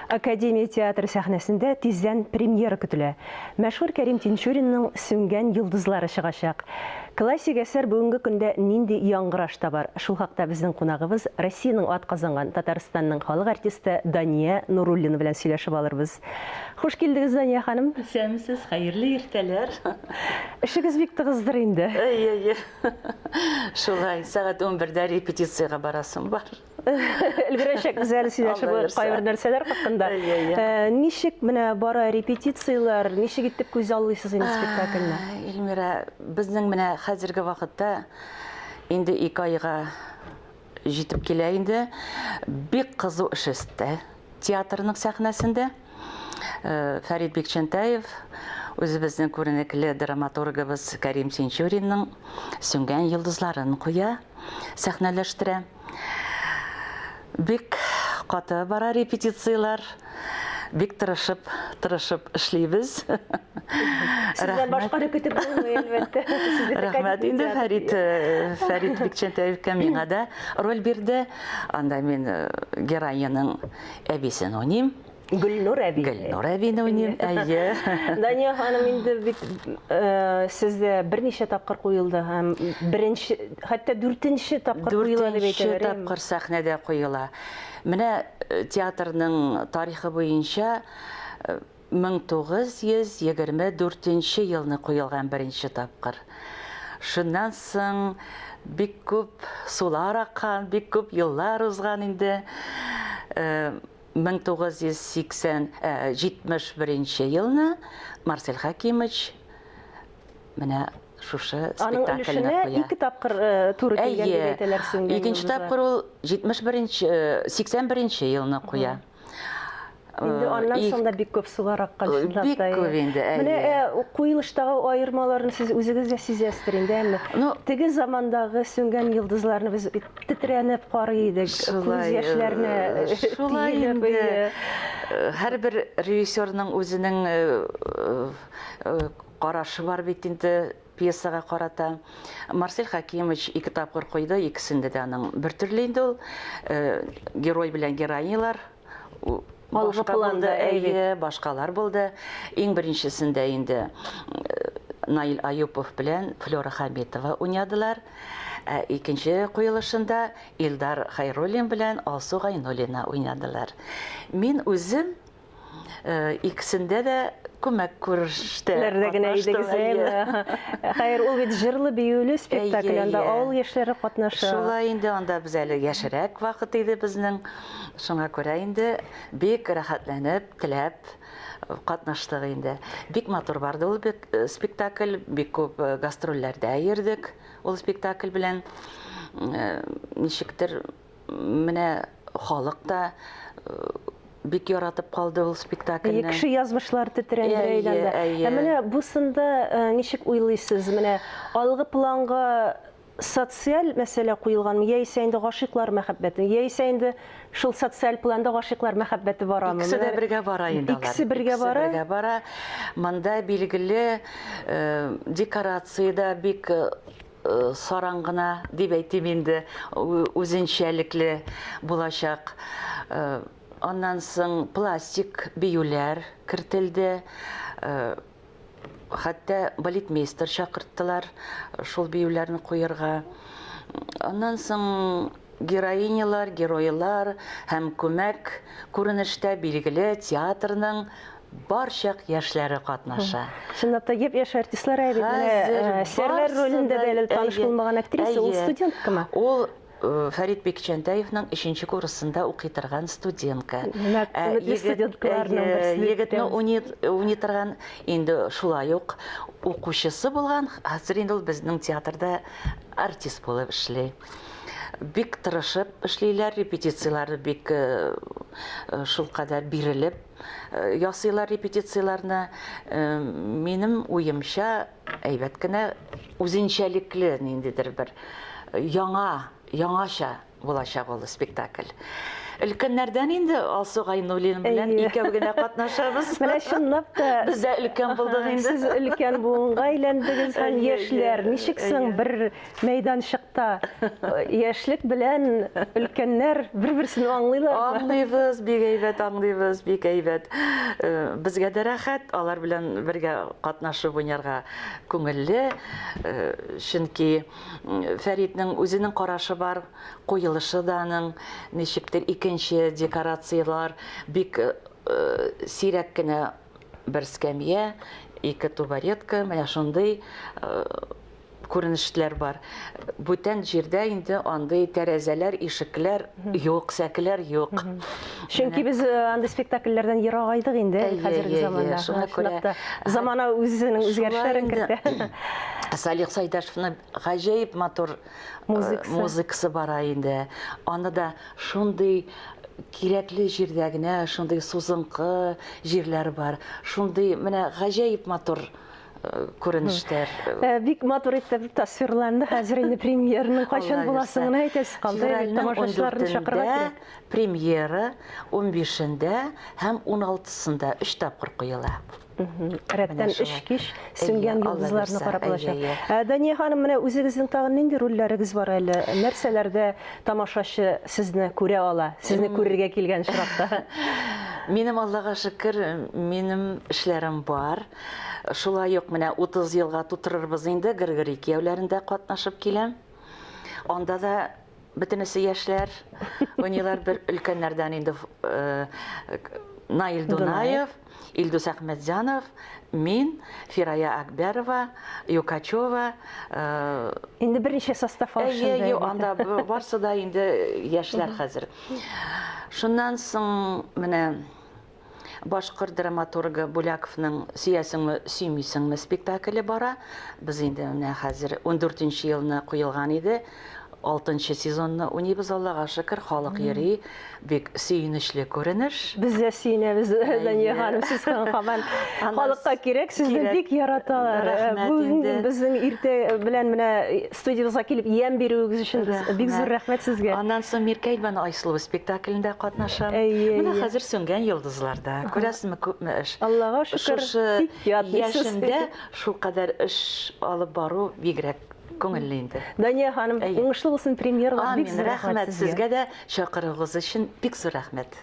Академия театры сәхнәсендә тиздән премьера көтелә. Мәшһүр Кәрим Тинчуринның Сүнгән йолдызлары чыгачак. Классик әсәр бүгенге көндә нинди яңгыраш табар? Шул хакта безнең кунагыбыз, Россиянең атказанган, Татарстанның халык артисты Дания Нуруллина белән сөйләшеп алырбыз. Хуш килдегез, Дания ханым! Исәнмесез, хәерле иртәләр! Эшегез бик тыгыздыр инде. Әйе, әйе. Шулай, сәгать 11-дә репетициягә барасым бар. Өлгерәчәкбез әле сөйләшеп кайбер нәрсәләр хакында. Ничек менә бара репетицияләр, ничек итеп күзаллыйсыз инде спектакльне? Эльмира, безнең менә хәзерге вакытта инде 2 айга җитеп килә инде. Бик кызу эш өстә театрның сәхнәсендә. Фәрит Бикчәнтәев үзебезнең күренекле драматургыбыз Кәрим Тинчуринның Сүнгән йолдызларын куя, сәхнәләштерә. Бик каты бара репетицияләр. Бик тырышып, тырышып эшлибез. Сездән башканы көтеп булмый, әлбәттә. Рәхмәт инде Фәрит, Фәрит Бикчәнтәевкә миңа да роль бирде. Анда мин героиняның әбисен уйныйм. Гөлнур әби. Гөлнур әбине уйныйм, әйе. Дания ханым, инде бит сездә берничә тапкыр куелды һәм беренче, хәтта дүртенче тапкыр куела дип әйтәләр. Дүртенче тапкыр сәхнәдә куела. Менә театрның тарихы буенча 1924 елны куелган беренче тапкыр. Шуннан соң бик күп сулар аккан, бик күп еллар узган инде. 1980, 71 елны Марсель Хәкимович менә шушы спектакльне куя. Аның өлешенә ике тапкыр туры килгән дип әйтәләр Сүнгән Икенче тапкыр ул 71, 81 елны куя. Инде аннан соң да бик күп сулар аккан чынлап та. Бик күп инде, әйе. Менә куелыштагы аермаларны сез үзегез дә сизәсездер инде, әмма теге замандагы Сүнгән йолдызларны без тетрәнеп карый идек, күз яшьләренә шулай инде. Һәрбер режиссерның үзенең карашы бар бит инде пьесага карата. Марсель Хәкимович ике тапкыр куйды, икесендә дә аның бер төрле инде ул. Герой белән героинялар башка булды, әйе, башкалар булды. Иң беренчесендә инде Наил Аюпов белән Флера Хәмитова уйнадылар. Ә икенче куелышында Илдар Хайруллин белән Алсу Гайнуллина уйнадылар. Мин үзем икесендә дә күмәк күрештә генә идегез, әйеме? Хәер, ул бит җырлы-биюле спектакль, анда авыл яшьләре катнаша. Шулай инде, анда без әле яшьрәк вакыт иде безнең. Шуңа күрә инде бик рәхәтләнеп, теләп катнаштык инде. Бик матур барды ул спектакль, бик күп гастрольләрдә йөрдек ул спектакль белән. Ничектер менә халык та бик яратып калды ул спектакльне. Кеше язмышлар тетрәндерә иде анда. Ә менә бусында ничек уйлыйсыз? Менә алгы планга социаль мәсьәлә куелганмы, яисә инде гашыйклар мәхәббәте, яисә инде шул социаль планда гашыйклар мәхәббәте барамы? Икесе дә бергә бара инде алар. Икесе бергә бара. Икесе бергә бара. Монда билгеле декорация дә бик саран гына дип әйтим инде, үзенчәлекле булачак. Аннан соң пластик биюләр кертелде. Хәтта балетмейстер чакырттылар шул биюләрне куерга. Аннан соң героинялар, геройлар һәм күмәк күренештә билгеле театрның барчак яшьләре катнаша. Чынлап та япь-яшь артистлар ә бит. Менә Сәрләр ролендә дә әле таныш булмаган актриса, ул студенткамы? Ул Фәрит Бикчәнтәевның 3 курсында укый торган студентка. Өметле студенткаларның берсе. Егетне уйный торган инде шулай ук укучысы булган, хәзер инде ул безнең театрда артист булып эшли. Бик тырышып эшлиләр, репетицияләрне бик шулкадәр бирелеп ясыйлар репетицияләрне. Минем уемча, әйбәт кенә үзенчәлекле ниндидер бер яңа, яңача булачак ул спектакль. Өлкәннәрдән инде Алсу Гайнуллина белән икәү генә катнашабыз. Менә чынлап та без дә өлкән булдык инде. Сез өлкән буынга әйләндегез һәм яшьләр. Ничек соң бер мәйданчыкта яшьлек белән өлкәннәр бер-берсен аңлыйлармы? Аңлыйбыз, бик әйбәт аңлыйбыз, бик әйбәт. Безгә дә рәхәт, алар белән бергә катнашып уйнарга күңелле. Чөнки Фәритнең үзенең карашы бар. Куелышы да аның ничектер икенче, декорацияләр бик сирәк кенә, бер скамья, ике табуретка, менә шундый күренешләр бар. Бүтән җирдә инде андый тәрәзәләр, ишекләр юк, сәкеләр юк. Чөнки без андый спектакльләрдән ерагайдык инде хәзерге заманда. Шуңа күрә замана үзенең үзгәрешләрен кертә. Салих Сайдашевны гаҗәеп матур музыкасы бара инде. Аны да шундый кирәкле җирдә генә, шундый сузынкы җирләр бар. Шундый менә гаҗәеп матур күренешләр. Бик матур итеп тасвирланды. Хәзер инде премьераның кайчан буласын гына әйтәсе калды. Тамашачыларны чакырырга кирәк. Премьера 15-ндә һәм 16-сында 3 тапкыр куела. Рәттән өч кич Сүнгән йолдызларны карап булачак. Дания ханым, менә үзегезнең тагын нинди рольләрегез бар әле? Нәрсәләрдә тамашачы сезне күрә ала? Сезне күрергә килгән очракта. Минем, Аллага шөкер, минем эшләрем бар. Шулай ук менә 30 елга тутырырбыз инде, Гөргөри кияүләрендә катнашып киләм. Анда да бөтенесе яшьләр уйныйлар, бер өлкәннәрдән инде Наил Дунаев, Илдус Әхмәтҗанов, мин, Фирая Акбәрова, Юкачева. Инде берничә состав алышынды. Әйе, анда барсы да инде яшьләр хәзер. Шуннан соң менә Башкорт драматургы Буляковның Сөясеңме, сөймисеңме спектакле бара. Без инде менә хәзер 14 елны куелган иде. 6 сезонны уйныйбыз, Аллага шөкер, халык йөри. Бик сөенечле күренеш. Без дә сөенәбез, Дания ханым, сез һаман халыкка кирәк, сезне бик яраталар. Бүген безнең иртә белән менә студиябезгә килеп ямь бирүегез өчен бик зур рәхмәт сезгә. Аннан соң Миркәй белән Айсылу спектаклендә катнашам. Менә хәзер Сүнгән йолдызларда. Күрәсезме, күпме эш. Аллага шөкер, шушы яшемдә шулкадәр эш алып бару бигрәк күңелле инде. Дания ханым, уңышлы булсын премьералар. Бик зур рәхмәт сезгә дә, чакыруыгыз өчен бик зур рәхмәт.